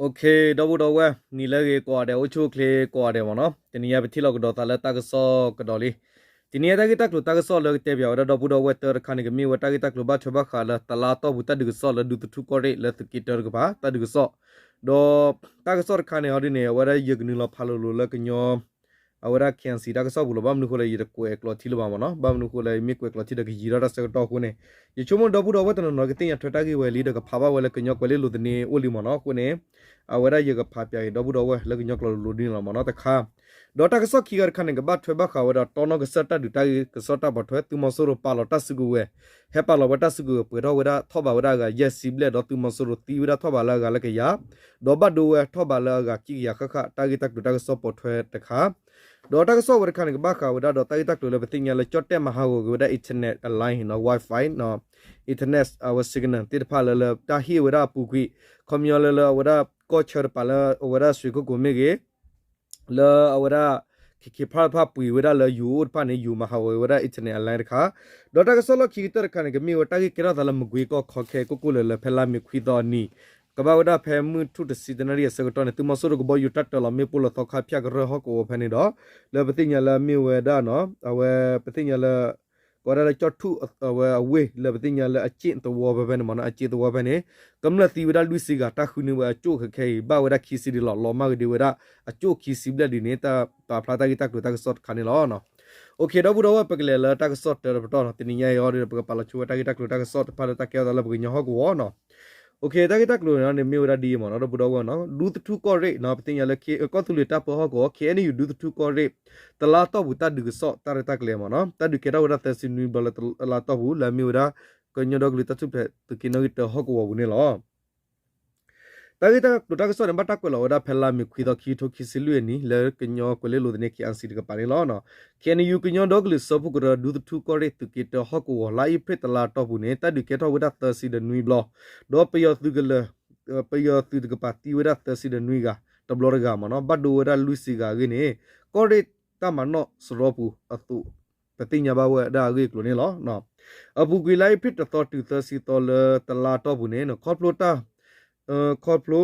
ဒီပုၢ်ဒီဝဲၢ် နံၤလၢအဂ့ၤကိးဂၤဒဲး အိၣ်ဆူၣ်အိၣ်ချ့ကိးဂၤဒဲးမ့ၢ်နီၤ, တနံၤအံၤပထံၣ်လိာ်ကဒီးသးလၢတၢ်ကစီၣ်ကဒီးလံ. တနံၤအံၤတၢ်ဂ့ၢ်တၢ်ကျိၤတၢ်ကစီၣ်လၢကတဲပၠးဝဲဒၣ်ဒီပုၢ်ဒီဝဲၢ်တၢတခါန့ၣ် ကမ့ၢ်ဝဲတၢ်ဂ့ၢ်တၢ်ကျိၤဘၣ်ထွဲဘၣ်ဃးလၢတလါအတီၢ်ပူၤတၢ်ဒုးကစီၣ်လၢဒူသထူကီၢ်ရ့ၣ်လၢသုးက့တၢတကပၤ တၢ်ဒုးကစီၣ်, ဒီးတၢ်ကစီၣ်တခါန့ၣ်ဟီဒ်န့ၣ် အဝဲဒၣ်ယကနုာ်လီၤဖးလိၤလိၤလၢကညီ အဝဲဒၣ် K N C တၢ်ကစီၣ်ပူၤလီၤ. ဘၣ်မနုၤအဃိလဲၣ် ယတကွဲးကျိာ်ထံလၢၤဘၣ်မ့ၢ်နီၤ, ဘၣ်မနုၤအဃိလဲၣ် ယမ့ၢ်ကွဲးကျိာ်ထံဒီးကယံၤထီၣ်တၢ်ဆၢကတီၢ်အဃိန့ၣ် ယဆိကမိၣ်ဒီပုၢ်ဒီဝဲၢ်တနီၤနီၤကသ့ၣ်ညါထွဲတၢ်ဂ့ၢ်ဝဲလံဒီးကဖးဘၣ်ဝဲလၢကညီကွဲးလ့လိၤသန့အိၣ်လံမ့ၢ်နီၤ. အဃိန့ၣ် အဝဲဒၣ်ယကဖးပၠးအံၤ ဒီပုၢ်ဒီဝဲၢ်လၢကညီကျိာ်လိၤလိၤဒ်န့ၣ်လီၤမ့ၢ်နီၤ တခါ, ဒီးတၢ်ကစီၣ်ခံဂၤတခါန့ၣ် ကဘၣ်ထွဲဘၣ်ဃးဝဲဒီးတီနီၣ်ကစၢၢ်တၢ်ဒုးတၢ်ဂ့ၢ်ကစီၣ်တၢ်ပိာ်ထွဲ သုးမီၤစိရိၤပာ်လီၤတၢ်စုကဝဲၤ, ဟဲပာ်လီၤဝဲတၢ်စုကဝဲၤပှဲၤထီၣ်ဝဲဒၣ်ထီၣ်ဘးဝဲဒၣ်အဂၤယဲၢ်ဆံဘျဲၣ် ဒီးသုးမီၤစိရိၤသံဝဲဒၣ်ထီၣ်ဘးလၢအဂၤလၢကယၤ, ဒီးဘၣ်ဒိဝဲထီၣ်ဘးလၢအဂၤခံကယၤဃၣ်ဃၣ် တၢ်ဂ့ၢ်တၢ်ကျိၤတၢ်ကစီၣ်ပိာ်ထွဲတခါ ဒီးတၢ်ကစီၣ်ဝဲတခါန့ၣ် ကဘၣ်ဃးဝဲဒၣ်ဒီးတၢ်ဂ့ၢ်တၢ်ကျိၤလၢပသ့ၣ်ညါလၢကၠီၣ်တဲၣ်မၤဟးဂီၤက့ၤဝဲဒၣ် internet line နီၤ Wi-Fi နီၤ internet အဝဲ signal သ့ၣ်တဖၣ်လၢလၢတၢ်ဟ့ၣ်ဝဲဒၣ်အပူၤကွံာ် ခီပညီလၢလၢအဝဲဒၣ်ကီၢ်ဆၢတပၤလၢအဝဲဒၣ်စွ့ၤကိၣ်ကိၤမ့ၢ်ဂ့ၤ လၢအဝဲဒၣ် ခ့ခ့ဖၣ်တဖၣ်ပှ့ၤဝဲဒၣ်လၢယိၤအိၣ်တဖၣ်န့ၣ် ယိၤမၤဟးဂီၤဝဲဒၣ် internet line တခါ, ဒီးတၢ်ကစီၣ်လီၢ်ခံကတၢၢ်တခါန့ၣ် ကမ့ၢ်ဝဲတၢ်ဂ့ၢ်ကဲထီၣ်သးလၢမကွ့ကီၢ်ခီခဲကိၣ်ကိၣ်လၢၤလၢဖဲလါမ့ၤခွံသီအနံၤ ကဘၣ်ဝဲဒၣ်ဖဲမုၢ်ထူၣ်တဆံတနၣ်ရံၣ်အဆၢကတီၢ်န့ၣ် သုးမီၤစိရိၤကဘီယူၤတၢ်တၢၤလီၤမ့ၣ်ပိၢ်လၢသီခါဖၠၣ်ကရၢၢ်ဟီၣ်ကဝီၤဖဲန့ၣ်ဒီး လၢပသ့ၣ်ညါလၢမ့ၢ်ဝဲဒၣ်နီၤ အဝဲပသ့ၣ်ညါလၢ ကိးဝဲဒၣ်လၢကၠီၣ်ထူၣ်အဝဲအဝ့ၢ်လၢပသ့ၣ်ညါလၢအစ့ၣ်သဝီဖဲဖဲန့ၣ်မ့ၢ်နီၤ အစ့ၣ်သဝီဖဲန့ၣ် ကမျၢၢ်သံဝဲဒၣ်လွံၢ်ဆံဂၤ တၢ်ဃုန့ၢ်ဝဲအကၠိၣ်ခဲခဲအံၤ ဘၣ်ဝဲဒၣ်ခံဆံဒံးလီၤ လီၤမၢ်ကဒံဝဲဒၣ်အကၠိၣ်ခံဆံဘျဲၣ်ဒ်န့ၣ် တၢ်ပာ်ဖျါတၢ်ဂ့ၢ်တၢ်ကျိၤတၢ်ကစီၣ်တခါန့ၣ်လီၤ. အိၣ်ခ့ ဒီပုၢ်ဒီဝဲၢ် ပကလဲၤလၢတၢ်ကစီၣ်တၢတပတီၢ်နီၤ တနံၤညါအံၤအီၤဒီး ပကပာ်လီၤဆိဝဲတၢ်ဂ့ၢ်တၢ်ကျိၤတၢ်ကစီၣ်တဖၣ်လၢတၢ်ကဲထီၣ်သးလၢပကညီဟီၣ်ကဝီၤနီၤ အိၣ်ခ့ တၢ်ဂ့ၢ်တၢ်ကျိၤန့ၣ် မ့ၢ်ဝဲဒၣ်ဒ်အံၤမ့ၢ်နီၤ ဒီပုၢ်ဒီဝဲၢ်နီၤ ဒူသထူကီၢ်ရ့ၣ်နီၤ ပသ့ၣ်ညါလၢ ကီၢ်သူလ့ၤတၢ်ပၢဟီၣ်ကဝီၤ K N U ဒူသထူကီၢ်ရ့ၣ် တလါအတီၢ်ပူၤတၢ်ဒုးကစီၣ်တၢ်ရဲၣ်တၢ်ကျဲၤမ့ၢ်နီၤ တၢ်ဒုးကဲထီၣ်ဝဲဒၣ်သၢဆံနွံဘျီလၢတလါအတီၢ်ပူၤ လၢအမ့ၢ်ဝဲဒၣ် ကညီဒီကလုာ်တၢ်ထူၣ်ဖျဲးသုးက့နီၣ်ဂံၢ်တၢဟီၣ်ကဝီၤပူၤန့ၣ်လီၤ. တၢ်ဂ့ၢ်တၢ်ကျိၤတၢ်ကစီၣ်န့ၣ် ဘၣ်တၢ်ကွဲးလီၤဝဲဒၣ်ဖဲလါမ့ၤခွံသီ ခံကထိခံဆံလွံၢ်အနံၤ လၢကညီကွဲးလ့လိၤသန့ K N C တကပၤန့ၣ်လီၤ. K N U ကညီဒီကလုာ်စၢဖှိၣ်ကရၢ ဒူသထူကီၢ်ရ့ၣ် သုးက့တၢဟီၣ်ကဝီၤလါအ့ဖြ့ၣ်တလါအတီၢ်ပူၤန့ၣ် တၢ်ဒုးကဲထီၣ်ဝဲဒၣ်သၢဆံဒီးနွံဘျီ ဒီးပယီၤသုးကလၢၤ ပယီၤသုးတကပၤသံဝဲဒၣ်သၢဆံဒီးနွံဂၤ တဘျီတဂၤမ့ၢ်နီၤ ဘၣ်ဒိဝဲဒၣ်လွံၢ်ဆံဂၤအဂ့ၢ်န့ၣ် ကီၢ်ရ့ၣ်တၢ်မၤနီၣ်စရီပူၤအသိး ပသ့ၣ်ညါဘၣ်ဝဲဒၣ်အဂ့ၢ်အကျိၤန့ၣ်လီၤ. အပူၤကွံာ်လါအ့ဖြ့ၣ်တသီတုၤသၢဆံသီလၢတလါအတီၢ်ပူၤန့ၣ် ခီဖျိတၢ် ခီဖျိ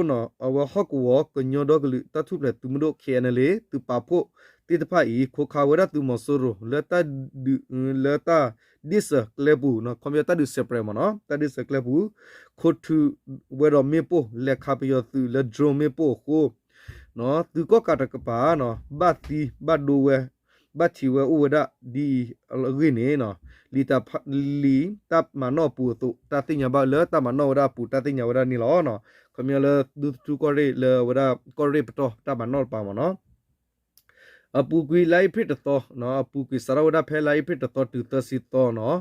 အဝဲဟီၣ်ကဝီၤကညီဒီကလုာ်တၢ်ထူၣ်ဖျဲးသုးမုၢ်ဒိၣ် K N L A သုးပာ်ဖှိၣ်သ့ၣ်တဖၣ်အံၤ ခိးခးဝဲဒၣ်သုးမီၤစိရိၤလၢတၢ်ဒုး လၢတၢ်ဒ့ၣ်စၢၤကျဲပူၤ ခီဖျိတၢ်ဒုးစဲးပြဲးမ့ၢ်နီၤ တၢ်ဒ့ၣ်စၢၤကျဲပူၤ ခိးထုးဝဲဒီးမ့ၣ်ပိၢ် လဲၤခးပယီၤသုးလၢ drone မ့ၣ်ပိၢ်အဃိ သုးကီၣ်ကးတကပၤ ဘၣ်သံဘၣ်ဒိဝဲ ဘၣ်ထံးဝဲအိၣ်ဝဲဒၣ်ဒ်အံၤအဂ့ၢ်န့ၣ် လံာ်တၢ်မၤနီၣ်အပူၤအသိး တၢ်သ့ၣ်ညါဘၣ်လၢတၢ်မၤနီၣ်ဝဲဒၣ်အပူၤ တၢ်သ့ၣ်ညါဝဲဒၣ်န့ၣ်လီၤ. ခီပညီလၢဒူသထူကီၢ်ရ့ၣ်လၢအဝဲဒၣ်ကီၢ်ရ့ၣ်ပတီၢ်တၢ်မၤနီၣ်တပၤမ့ၢ်နီၤ အပူၤကွံာ်လါအ့ဖြ့ၣ်တသီ အပူၤကွံာ်စးထီၣ်ဝဲဒၣ်ဖဲလါအ့ဖြ့ၣ်တသီတုၤသၢဆံသီနီၤ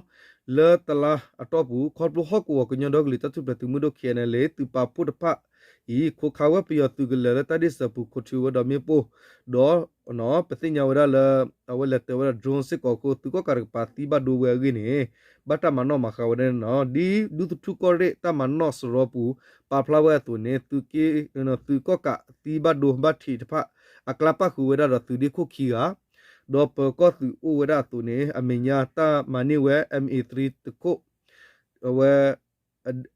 လၢတလါအတီၢ်ပူၤ ခီဖျိဟီၣ်ကဝီၤကညီဒီကလုာ်တၢ်ထူၣ်ဖျဲးသုးမုၢ်ဒိၣ် K N L A သုးပာ်ဖှိၣ်တဖၣ်အံၤ ခိးခးဝဲပယီၤသုးကလၢၤလၢတၢ်ဒ့ၣ်စၢၤပူၤ ခိးထုးဝဲဒီးမ့ၣ်ပိၢ် ဒီး ပသ့ၣ်ညါဝဲဒၣ်လၢ အဝဲလဲၤတၢၤဝဲဒၣ် drone စ့ၢ်ကီးအဃိ သုးကီၣ်ကးတကပၤသံဘၣ်ဒိဝဲအဂ့ၢ်န့ၣ် ဘၣ်တၢ်မၤနီၣ်မၤဃါဝဲဒၣ်န့ၣ်လီၤ. ဒ်ဒူသထူကီၢ်ရ့ၣ်တၢ်မၤနီၣ်စရီပူၤ ပာ်ဖျါဝဲအသိးန့ၣ် သုးကီၣ်ကးသံဘၣ်ဒိဘၣ်ထံးတဖၣ် အကျါပၣ်ဃုာ်ဝဲဒၣ်ဒီးသုးဒ့ခိၣ်ခံဂၤ ဒီးပၢၤကီၢ်သုးအိၣ်ဝဲဒၣ်အသိးန့ၣ် အမဲာ်ညါတၢ်မၤန့ၢ်ဝဲ M A three တခိၣ် အဝဲ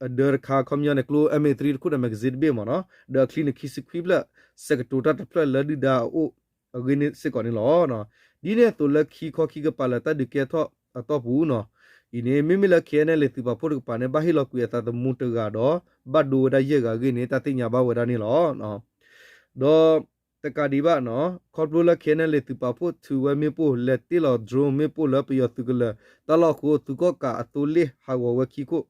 အဒၢတခါ ခီပညီန့ၣ် ကျိ M A three တခိၣ်ဒီး magazine တဘ့ၣ်မ့ၢ်နီၤ ဒီးအချံန့ၣ်ခံဆံခွံဖျၢၣ် စဲးကတိၤတၢ်တဖျၢၣ်လၢဒုၣ်ဒါအအိၣ်အဂ့ၢ်န့ၣ်စ့ၢ်ကီးန့ၣ်လီၤ. ဒ်န့ၣ်အသိးလၢခံခီခံကပၤလၢတၢ်ဒုးကဲထီၣ်အတီၢ်ပူၤနီၤ အံၤန့ၣ် မ့မ့ၢ်လၢ K N L A သုးပာ်ဖှိၣ်တကပၤန့ၣ် ဘၣ်ဟ့ၣ်လီၤကွံာ်အသးသမူတဂၤဒီး ဘၣ်ဒိဝဲဒၣ်ယဲၢ်ဂၤအဂ့ၢ်န့ၣ် တၢ်သ့ၣ်ညါဘၣ်ဝဲဒၣ်န့ၣ်လီၤ. ဒီး တကးဒံးဘၣ်နီၤ ခီဖျိလၢ K N L A သုးပာ်ဖှိၣ်ထုးဝဲမ့ၣ်ပိၢ် လဲၤတ့ၢ်လီၤ drone မ့ၣ်ပိၢ်လၢပယီၤသုးကလၢၤ တၢ်လီၢ်အဃိ သုးကီၣ်ကးအသိလ့ၣ်ဟးဂီၤဝဲခံခိၣ်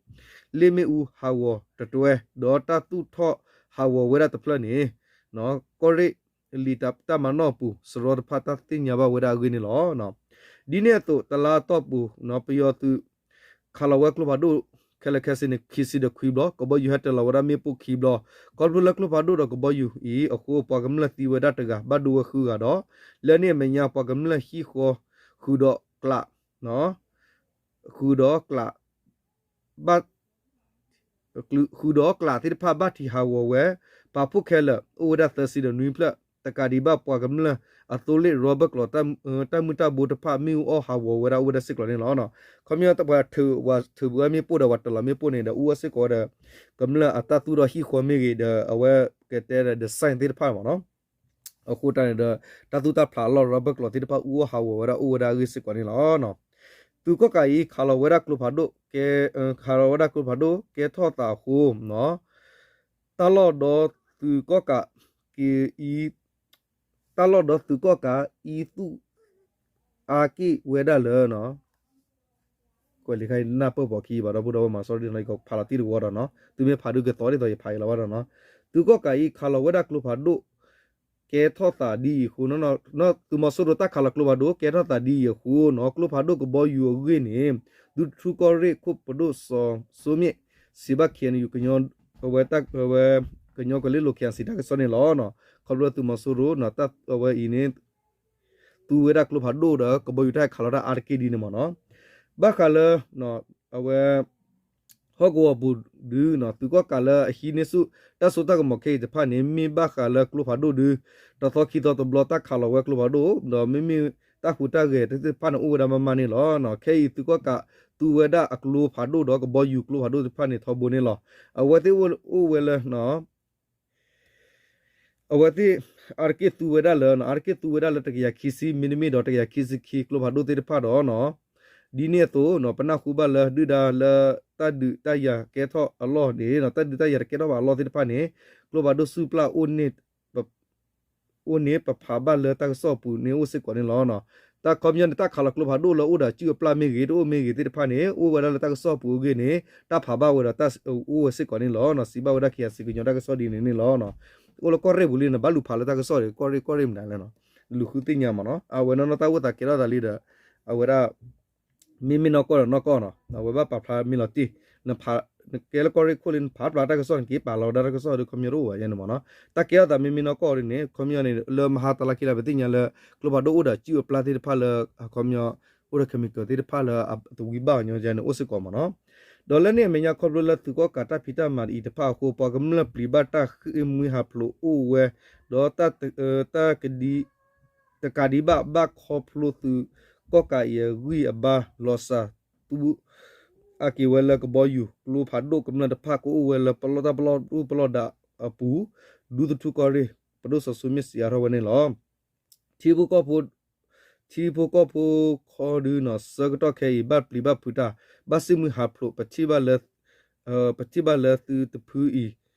လ့ၣ်မ့ၣ်အူဟးဂီၤတတွဲ ဒီးတၢ်သူၣ်ထီၣ်ဟးဂီၤဝဲဒၣ်တဖျၢၣ်န့ၣ် ကီၢ်ရ့ၣ်လံာ်တၢ်မၤနီၣ်အပူၤ စရီတဖၣ်တၢ်သ့ၣ်ညါဘၣ်ဝဲဒၣ်အဂ့ၢ်န့ၣ်လီၤ. ဒ်န့ၣ်အသိး တလါအတီၢ်ပူၤ ပယီၤသုး ခးလီၤဝဲကျိဖးဒိၣ် ခဲလၢာ်ခဲဆ့န့ၣ် ခံဆံဒီးခွံဘျီ ကဘီယူၤဟဲတၢၤလီၤဝဲဒၣ်မ့ၣ်ပိၢ်ခံဘျီ ခီဖျိလၢကျိဖးဒိၣ်ဒီးကဘီယူၤအံၤအဃိ ပှၤကမျၢၢ်သံဝဲဒၣ်တဂၤ ဘၣ်ဒိဝဲဃုဂၤဒီး လၢန့ၣ်အမဲာ်ညါ ပှၤကမျၢၢ်ဟံၣ်ဃီ ဃုာ်ဒီးကျး ဃုာ်ဒီးကျး ဘၣ် ဃုာ်ဒီးကျးသ့ၣ်တဖၣ်ဘၣ်ထံးဟးဂီၤဝဲ ပာ်ဖှိၣ်ခဲလၢာ် အိၣ်ဝဲဒၣ်သၢဆံဒီးနွံဖျၢၣ် တကးဒံးဘၣ်ပှၤကမျၢၢ်အသိလ့ၣ်ရီဘၢၣ်ကျိာ် တၢ်မုၢ်တၢ်ဘိတဖၣ် မ့ၣ်အူအီၣ်ဟးဂီၤဝဲဒၣ်အိၣ်ဝဲဒၣ်စ့ၢ်ကီးန့ၣ်လီၤ. ခီပညီ ပှၤထုးဝဲမ့ၣ်ပိၢ်ဒီးပှၤတၢၤလီၤမ့ၣ်ပိၢ်န့ၣ်ဒီး အိၣ်ဝဲစ့ၢ်ကီးဒီး ကမျၢၢ်အတၢ်သူၣ်ထီၣ်ဟံၣ်ဃီမ့ၢ်ဂ့ၤဒီး အဝဲ ကတဲဒီး design သ့ၣ်တဖၣ်မ့ၢ်နီၤ. အဃိတၢ်န့ၣ်ဒီး တၢ်သူၣ်တၢ်ဖျးအလီၢ် rubber ကျိးသ့ၣ်တဖၣ် အူအီၣ်ဟးဂီၤဝဲဒၣ်အိၣ်ဝဲဒၣ်အဂ့ၢ်စ့ၢ်ကီးန့ၣ်လီၤ. သုးကီၣ်ကးအံၤ ခးလီၤဝဲဒၣ်ကျိဖးဒိၣ်, ခးလီၤဝဲဒၣ်ကျိဖးဒိၣ် ကဲထီၣ်သးအဃိ တၢ်လီၢ်ဒီးသုးကီၣ်ကး က့ၤအံၤ တၢ်လီၢ်ဒီးသုးကီၣ်ကးအံၤသူၣ်အါက့ၢ်ဝဲဒၣ်လၢ ကွဲးလံာ်ခါအံၤ နၢ်ပၢၢ်ပိာ်ခံဘၣ် ဒီပုၢ်ဒီဝဲၢ်မၤစီဒ်နီၤ ယကဖးလီၤတံၢ်တဝီဒီးနီၤ သုမ့ၢ်ဖးဒုးကသီဒ်သိးယဖးအံၤလီၤဘၣ်ဒီးနီၤ သုးကီၣ်ကးအံၤ ခးလီၤဝဲဒၣ်ကျိဖးဒိၣ် ကဲထီၣ်သးဒ်အံၤအဃိ သုးမီၤစိရိၤတၢ်ခးလီၤကျိဖးဒိၣ် ကဲထီၣ်သးဒ်အံၤအဃိနီၤ ကျိဖးဒိၣ်ကဘီယူၤအဂ့ၢ်န့ၣ် ဒူသထူကီၢ်ရ့ၣ်ခိၣ်ပဒိၣ်စီၤစိမ့ၣ် စံးဘၣ် ခ့ၣ်အဲၣ်ယူၣ် ကညီ အဝဲ ကညီကလံၢ်လိၤ ခ့ၣ်အဲၣ်စံၣ် တၢ်ကစီၣ်န့ၣ်လီၤ. ခီဖျိသုးမီၤစိရိၤ အဝဲအံၤန့ၣ် သူဝဲဒၣ်ကျိဖးဒိၣ်ဒီး ကဘီယူၤတၢ်ခးလီၤတၢ်အါတက့ၢ်ဒ်န့ၣ်မ့ၢ်နီၤ ဘၣ်ဃးလၢ အဝဲ ဟီၣ်ကဝီၤပူၤဒု သုးကီၣ်ကးလၢအဟံးန့ၢ်ဆူၣ် တၢ်စိတၢ်ကမီၤခဲအံၤတဖၣ်န့ၣ် မ့ၢ်ဘၣ်ဃးလၢကျိဖးဒိၣ်ဒု တသီခံသီတဘျီတၢ်ခးလီၤဝဲကျိဖးဒိၣ် ဒီးမ့မ့ၢ်တၢ်ဟူးတၢ်ဂဲၤသ့ၣ်တဖၣ်န့ၣ် အိၣ်ဝဲဒၣ်မးမးန့ၣ်လီၤ. ခဲအံၤသုးကီၣ်ကး သူဝဲဒၣ်အကျိဖးဒိၣ်ဒီးကဘီယူၤကျိဖးဒိၣ်တဖၣ်န့ၣ် ထီဘိန့ၣ်လီၤ. အဝဲသ့ၣ်အိၣ်ဝဲလၢ အဝဲသ့ၣ် အါတက့ၢ်သူဝဲဒၣ်လၢ အါတက့ၢ်သူဝဲဒၣ်လၢတကယၤခံဆံ မ့တမ့ၢ်ဒီးတကယၤခံဆံခံ ကျိဖးဒိၣ်သ့ၣ်တဖၣ်ဒီး ဒ်န့ၣ်အသိး ပနၢ်ဟူဘၣ်လၢဒုၣ်ဒါလၢတၢ်ဒုးတၢ်ယၤကဲထီၣ်အလီၢ်န့ၣ် တၢ်ဒုးတၢ်ယၤတကဲထီၣ်ဘၣ်အလီၢ်သ့ၣ်တဖၣ်န့ၣ် ကျိဖးဒိၣ်စုၣ်ပျၢ် အိၣ်န့ၣ်ပဖးဘၣ်လၢတၢ်ကစီၣ်အပူၤန့ၣ်အိၣ်စ့ၢ်ကီးန့ၣ်လီၤ. တၢ်ခီပညီန့ၣ် တၢ်ခးလီၤကျိဖးဒိၣ်လၢအိၣ်ဒီးစုၣ်အပျၢ်မ့ၢ်ဂ့ၤ တအိၣ်မ့ၢ်ဂ့ၤသ့ၣ်တဖၣ်န့ၣ် အိၣ်ဝဲဒၣ်လၢတၢ်ကစီၣ်အပူၤအဂ့ၢ်န့ၣ် တၢ်ဖးဘၣ်ဝဲဒီးတၢ်အိၣ်ဝဲစ့ၢ်ကီးန့ၣ်လီၤ. စံးဘၣ်ဝဲဒၣ် ခ့ၣ်အဲၣ်စံၣ် ကညီတၢ်ကစီၣ်ဒ်န့ၣ်န့ၣ်လီၤ. အိၣ်လၢကီၢ်ရ့ၣ်ပူၤလံန့ၣ် ဘၣ်လူၤဖးလၢတၢ်ကစီၣ်ဒီး ကီၢ်ရ့ၣ် ကီၢ်ရ့ၣ်မနုၤလဲၣ်နီၤ လူၤဃုသ့ၣ်ညါမ့ၢ်နီၤ အဝဲနီၢ်နီၢ်တၢ်အိၣ်သးကဲထီၣ်သးလံဒီး အဝဲဒၣ် မ့မ့ၢ်နီၢ်ကီၢ်ဒီးနီၢ်ကီၢ်နီၤ အဝဲဘၣ်ပာ်ဖျါမ့ၢ်လီၤတံၢ် နကဲလၢကီၢ်ရ့ၣ်ခိၣ်လံ နဖးပျၢ်တၢ်ကစီၣ် နက့ၤပာ်လီၤဝဲဒၣ်တၢ်ကစီၣ်ဒီးခီပညီတအိၣ်ဘၣ်ယဲန့ၣ်မ့ၢ်နီၤ တၢ်ကဲထီၣ်သးမ့မ့ၢ်နီၢ်ကီၢ်ဒ်န့ၣ် ခီပညီန့ၣ် လၢမဟါတလါခံလါ ပသ့ၣ်ညါလၢ ကျိဖးဒိၣ်အိၣ်ဒီးစုၣ်အပျၢ်သ့ၣ်တဖၣ်လၢ အခီပညီ အိၣ်ဒီး chemical သ့ၣ်တဖၣ်လၢအတဝံဘၣ်ညီယဲန့ၣ် အိၣ်စ့ၢ်ကီးမ့ၢ်နီၤ ဒီးလၢန့ၣ်အမဲာ်ညါခီဖျိလၢသုးကီၣ်ကးတၢ်ဖံးတၢ်မၤအံၤတဖၣ်အဃိ ပှၤကမျၢၢ်ပျံၤဘၣ်တၢ်ဃ့ၢ်မှံဟးဖျိးအိၣ်ဝဲ ဒီး တၢ်ကဒံ တကးဒံးဘၣ်ဘၣ်ခီဖျိသုးကီၣ်ကးအံၤအဂံၢ်အဘါလီၤစၢ် သူ အက့ၤဝဲလၢကဘီယူၤကျိဖးဒိၣ် ကမျၢၢ်တဖၣ်ကအိၣ်ဝဲလၢပလီၢ်တၢ်ပလီၢ်ဒူပလီၢ်ဒးအပူၤ ဒူသထူကီၢ်ရ့ၣ် ပဒိၣ်စီၤစိမ့ၣ်စံးအါထီၣ်ဝဲန့ၣ်လီၤ. ထံဖိကီၢ်ဖိ ထံဖိကီၢ်ဖိခီဒုနီၤ ဆၢကတီၢ်ခဲအံၤ ဘၣ်ပျံၤဘၣ်ဖုးတၢ် ဘၣ်ဃ့ၢ်မှံဟးဖျိး ပထံၣ်ဘၣ်လၢသုတဖုအံၤ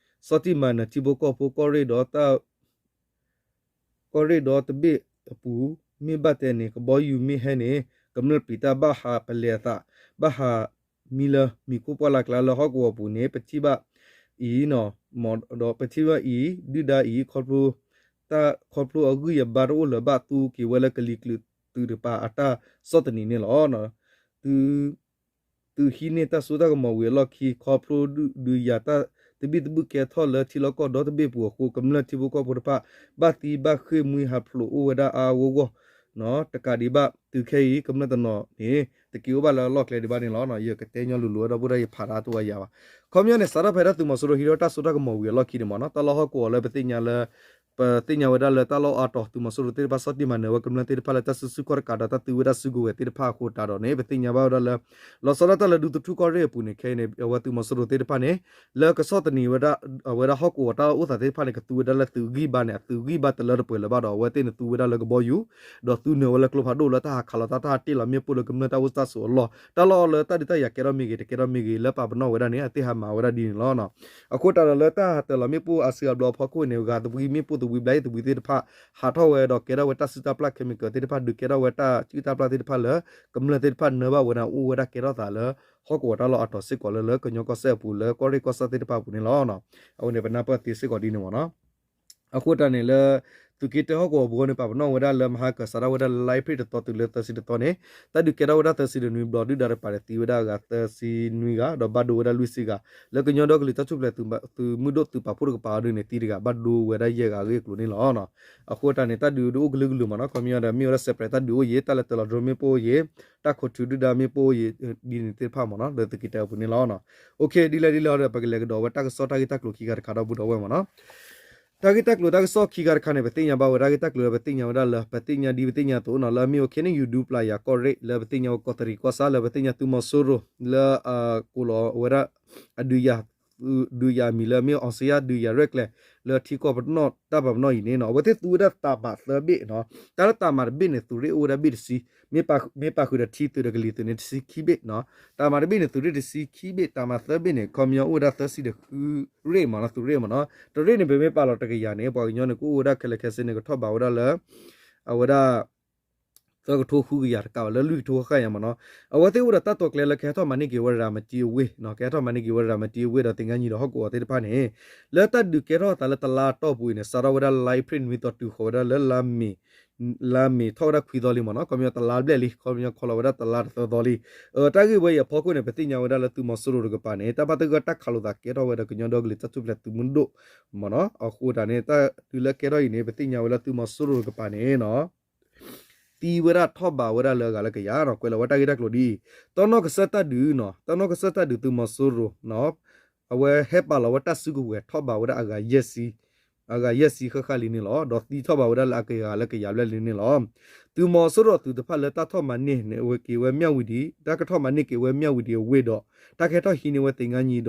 ဆီၣ်တံၢ်မၤနၢၤထံဖိကီၢ်ဖိ ကီၢ်ရ့ၣ်ဒီးတၢ် ကီၢ်ရ့ၣ်ဒီတဘ့ၣ်အပူၤ မ့ၢ်ဘၣ်တဲန့ၣ် ကဘီယူၤမ့ၢ်ဟဲန့ၣ် ကမျၢၢ်ပျံၤတၢ်ဘၣ်ဟးပလဲၤအသး ဘၣ်ဟးမံလၢမံၤခိၣ်ပှၢ်လၢ်ကျါလၢဟီၣ်ကဝီၤပူၤန့ၣ် ပထံၣ်ဘၣ်အံၤ ဒီးပထံၣ်ဘၣ်အံၤ ဒုၣ်ဒါအံၤ ခီဖျိ တၢ်ခီဖျိအဂံၢ်အဘါတအိၣ်လၢၤဘၣ် သူက့ၤဝဲလၢကလံၤကျုးသုးတကပၤအတၢ်ဆီၣ်သနံးန့ၣ်လီၤ. သု သုဟံးန့ၢ်တၢ်စိတၢ်ကမီၤဝံၤအလီၢ်ခံ ခီဖျိဒုးယၤတၢ်သဘံၣ်သဘုၣ်ကဲထီၣ်လၢထံလီၢ်ကီၢ်ဒီတဘ့ၣ်ပူၤအဃိ ကမျၢၢ်ထံဖိကီၢ်ဖိတဖၣ် ဘၣ်သံဘၣ်ဃ့ၢ်မှံဟးဖျိးအိၣ်ဝဲဒၣ်အါအါဂီၢ်ဂီၢ် တကးဒံးဘၣ် တုၤခဲအံၤ ကမျၢၢ်တနီၤန့ၣ် တက့ၤအိၣ်ဘၣ်လၢအလီၢ်ကျဲဒံးဘၣ်န့ၣ်လီၤ. ယကတဲညီလူၤလူၤဝဲဒီပုၢ်ဒီဝဲၢ် ယဖးတၢ်တဝီယၤဘၣ်. ခီပညီန့ၣ် စးထီၣ်ဖဲတၢ်သုးမီၤစိရိၤဟံးထီၣ်တၢ်စိတၢ်ကမီၤဝံၤအလီၢ်ခံန့ၣ်မ့ၢ်နီၤ တၢ်လီၢ်ဟီၣ်ကဝီၤလၢပသ့ၣ်ညါလၢ ပသ့ၣ်ညါဝဲဒၣ်လၢတၢ်လီၢ်အါတီၤ သုးမီၤစိရိၤသ့ၣ်တဖၣ်ဆီၣ်တံၢ်မၤနၢၤဝဲကမျၢၢ်သ့ၣ်တဖၣ်လၢတၢ်စုဆူၣ်ခီၣ်တကးဒီးတၢ်သုဝဲဒၣ်စုကဝဲၤသ့ၣ်တဖၣ်အဃိတးဒီးန့ၣ် ပသ့ၣ်ညါဘၣ်ဝဲဒၣ်လၢ လီၤဆီဒၣ်တၢ်လၢဒူသထူကီၢ်ရ့ၣ်အပူၤန့ၣ် ခဲအံၤန့ၣ် အဝဲသုးမီၤစိရိၤသ့ၣ်တဖၣ်န့ၣ် လၢကဆီၣ်သနံးဝဲဒၣ် အဝဲဒၣ်ဟီၣ်ကဝီၤတၢ်အိၣ်သးသ့ၣ်တဖၣ်န့ၣ် ကသူဝဲဒၣ်လၢသုးဂံၢ်ဘါန့ၣ် အသုးဂံၢ်ဘါတလၢတပှဲၤလၢၤဘၣ်ဒီး အဝဲသ့ၣ်န့ၣ်သူဝဲဒၣ်လၢကဘီယူၤ ဒီးသူနၢၤဝဲလၢကျိဖးဒိၣ်လၢတၢ်ဟးခးလီၤတၢ် တၢ်ဟးတ့ၢ်လီၤမ့ၣ်ပိၢ်လၢကမျၢၢ်တၢ်အိၣ်တၢ်ဆိးအလီၢ် တၢ်လီၢ်လၢတၢ်ဒုးတၢ်ယၤကဲထီၣ်မ့ၢ်ဂ့ၤ တကဲထီၣ်မ့ၢ်ဂ့ၤ လၢပာ်ပနီၣ်ဝဲဒၣ်န့ၣ် အသ့ၣ်ဟးမၤဝဲဒၣ်ဒ်န့ၣ်လီၤ. အဃိတးဒီးလၢတၢ်ဟးတၢၤလီၤမ့ၣ်ပိၢ်အစုအဘျီအဖီခိၣ်န့ၣ် ဂၤသဘှံးမ့ၣ်ပိၢ်သဘှံးဘျါယံၤသဘှံးသ့ၣ်တဖၣ် ဟးထီၣ်ဝဲဒီးကဲထီၣ်ဝဲတၢ်စုတၢ်ပျၢ် chemical သ့ၣ်တဖၣ် ဒုးကဲထီၣ်ဝဲတၢ်စုၣ်တၢ်ပျၢ်သ့ၣ်တဖၣ်လၢ ကမျၢၢ်သ့ၣ်တဖၣ်နၢဘၣ်ဝဲန့ၣ် အိၣ်ဝဲဒၣ်ကဲထီၣ်သးလၢ ဟီၣ်ကဝီၤတၢ်လီၢ်အါတီၤစ့ၢ်ကီးလၢ လၢကညီကီၢ်စဲၣ်အပူၤ လၢကီၢ်ရ့ၣ်ကီၢ်ဆၣ်သ့ၣ်တဖၣ်အပူၤန့ၣ်လီၤ. အဝဲန့ၣ်ပနၢ်ပၢၢ်သ့စ့ၢ်ကီးဒ်န့ၣ်မ့ၢ်နီၤ အဃိတးန့ၣ်လၢ သုးက့တၢဟီၣ်ကဝီၤပူၤန့ၣ် ပာ်ပနီၣ်ဝဲဒၣ်လၢ မဟါကစးထီၣ်ဝဲဒၣ်လါအ့ဖြ့ၣ်တသီတုၤလၢသၢဆံတသီန့ၣ် တၢ်ဒုးကဲထီၣ်ဝဲဒၣ်သၢဆံတနွံဘျီ ဒုၣ်ဒါတကပၤန့ၣ် သံဝဲဒၣ်အဂၤသၢဆံနွံဂၤ ဒီးဘၣ်ဒိဝဲဒၣ်လွံၢ်ဆံဂၤ လၢကညီဒီကလုာ်တၢ်ထူၣ်ဖျဲးသုးမုၢ်ဒိၣ်သုးပာ်ဖှိၣ်တကပၤအံၤဒ်န့ၣ် သံတဂၤ ဘၣ်ဒိဝဲဒၣ်ယဲၢ်ဂၤအဂ့ၢ်အကျိၤန့ၣ်လီၤ. အဃိတးန့ၣ် တၢ်ဒုးဒုးအိၣ်ကလုာ်ကလုာ်မ့ၢ်နီၤ ခီပညီဒီး မ့ၢ်ဝဲဒၣ် separate တၢ်ဒုးအိၣ်ယံၤ တၢ်လဲၤတၢၤလီၤ drone မ့ၣ်ပိၢ်အိၣ်ယံၤ တၢ်ခိးထုးဒုၣ်ဒါမ့ၣ်ပိၢ်အိၣ်ယံၤ ဒ်န့ၣ်သ့ၣ်တဖၣ်မ့ၢ်နီၤ လၢသုးက့တၢအပူၤန့ၣ်လီၤ. ဒ်လဲၣ်ဒ်လဲၣ်ဒီး ပကလဲၤကဒီးဝဲတၢ်ကစီၣ်တၢ်ဂ့ၢ်တၢ်ကျိၤခံခါတခါဒီပုၢ်ဒီဝဲၢ်မ့ၢ်နီၤ တၢ်ဂ့ၢ်တၢ်ကျိၤတၢ်ကစီၣ်ခံခါတခါန့ၣ် ပသ့ၣ်ညါဘၣ်ဝဲ တၢ်ဂ့ၢ်တၢ်ကျိၤလၢပသ့ၣ်ညါဝဲဒၣ်လၢ ပသ့ၣ်ညါဒ်ပသ့ၣ်ညါအသိးနီၤ လၢအမ့ၢ်ဝဲ ခ့ၣ်အဲၣ်ယူၣ် ဒူပျၢ်ယၤကီၢ်ရ့ၣ် လၢပသ့ၣ်ညါဝဲကီးတရံးကီၢ်ဆၣ် လၢပသ့ၣ်ညါသုးမီၤစိရိၤ လၢအကိးလီၤဝဲဒၣ် အဒုးယၤ ဒုးယၤအမံၤလၢအမ့ၢ် အောင်ဇေယျ ဒုးယၤရဲၣ်ကျဲၤ လၢထံကီၢ်ပနီၣ်တၢ်ပနီၣ်အံၤန့ၣ်နီၤ အဝဲသ့ၣ်သူဝဲဒၣ်တၢ်မၤသၢဘ့ၣ်နီၤ. တၢ်လၢတၢ်မၤတဘ့ၣ်န့ၣ် သုးရ့ၣ်အိၣ်ဝဲဒၣ်ဘ့ၣ်တဆံ, မ့ၢ်ပာ်ဃုာ်ဒီးထံသုးဒီးကလံၤသုးန့ၣ် တဆံခံဘ့ၣ်နီၤ. တၢ်မၤတဘ့ၣ်န့ၣ် သုးရ့ၣ်တဆံခံဘ့ၣ်, တၢ်မၤသၢဘ့ၣ်န့ၣ် ခီပညီအိၣ်ဝဲဒၣ်သၢဆံဒီးဃုရ့ၣ်မ့ၢ်နီၤ, သုးရ့ၣ်မ့ၢ်နီၤ. တရ့ၣ်န့ၣ် ပမ့ၢ်ပာ်လီၤတကယၤန့ၣ် ပှၤကညီန့ၣ် ကအိၣ်ဝဲဒၣ်ခဲလၢာ်ခဲဆ့န့ၣ် ကထီၣ်ဘးဝဲဒၣ်လၢ အဝဲဒၣ် သၢကထိဃုကယၤတကးဘၣ် လၢလွံၢ်ကထိဃၣ်ဃၣ်ညါမ့ၢ်နီၤ. အဝဲသ့ၣ်အိၣ်ဒီးတၢ်တိာ်ကျဲၤလၢကဟဲထီၣ်မၤန့ၢ်က့ၤဝဲရၤမတံအဝ့ၢ်နီၤ, ကဟဲထီၣ်မၤန့ၢ်က့ၤဝဲရၤမတံအဝ့ၢ်ဒီးသ့ၣ်ညါညီဒီးဟီၣ်ကဝီၤသ့ၣ်တဖၣ်န့ၣ် လၢတၢ်ဒုးကဲထီၣ်အသးလၢတလါအတီၢ်ပူၤအံၤန့ၣ် စးထီၣ်ဝဲဒၣ်လါအ့ဖြ့ၣ်နွံသီတုၤဃီၤဝဲဒၣ်လၢ လါမ့ၤထီၣ်ဝဲဒၣ်ခွံသီလံမ့ၢ်နီၤ, ခီပညီတလါဘျဲၣ်လံ, ခီပညီခီလီၤဝဲဒၣ်တလါတသၢသီလံ. တၢ်ဂ့ၢ်ဝဲအံၤအဖီခိၣ်န့ၣ် ပသ့ၣ်ညါဝဲဒၣ်လၢသုးမီၤစိရိၤတကပၤန့ၣ် တၢ်ဘၣ်သဂၢၢ်တၢ်ခးလိာ်သးကဲထီၣ်ဝဲဒီးကညီဒီကလုာ်တၢ်ထူၣ်ဖျဲးသုးမုၢ်ဒိၣ်မ့ၢ်နီၤ. အဃိသတးန့ၣ် တၢ်ဒုးလၢကဲထီၣ်အံၤန့ၣ် ပသ့ၣ်ညါဝဲလၢသုးမီၤစိရိၤတကပၤန့ၣ်နီၤ သံဝဲဒၣ်ထီၣ်ဘးဝဲဒၣ်လၢအဂၤလၢကယၤနီၤ, ကွဲးလီၤဝဲတၢ်ဂ့ၢ်တၢ်ကျိၤဒ်အံၤ, တီနီၣ်ကစၢၢ်တၢ်ဒုးနီၤ, တီနီၣ်ကစၢၢ်တၢ်ဒုးသုးမီၤစိရိၤနီၤ, အဝဲဟဲပာ်လီၤဝဲတၢ်စုကဝဲၤထီၣ်ဘးဝဲဒၣ်အဂၤယဲၢ်ဆံ, အဂၤယဲၢ်ဆံဃၣ်ဃၣ်လံန့ၣ်လီၤ. ဒီးသံထီၣ်ဘးဝဲဒၣ်လၢအကယၤလၢကယၤဘျဲၣ်လံန့ၣ်လီၤ. သုးမီၤစိရိၤအသုးတဖၣ်လၢတၢ်ထီၣ်မၤန့ၢ်န့ၣ် အဝဲက့ၤဝဲမၠၣ်ဝတံၤ, တၢ်ကထီၣ်မၤန့ၢ်က့ၤဝဲမၠၣ်ဝတံၤအဝ့ၢ်ဒီး တၢ်ကဟဲထီၣ်ဟံးန့ၢ်ဝဲသ့ၣ်ညါညီဒီး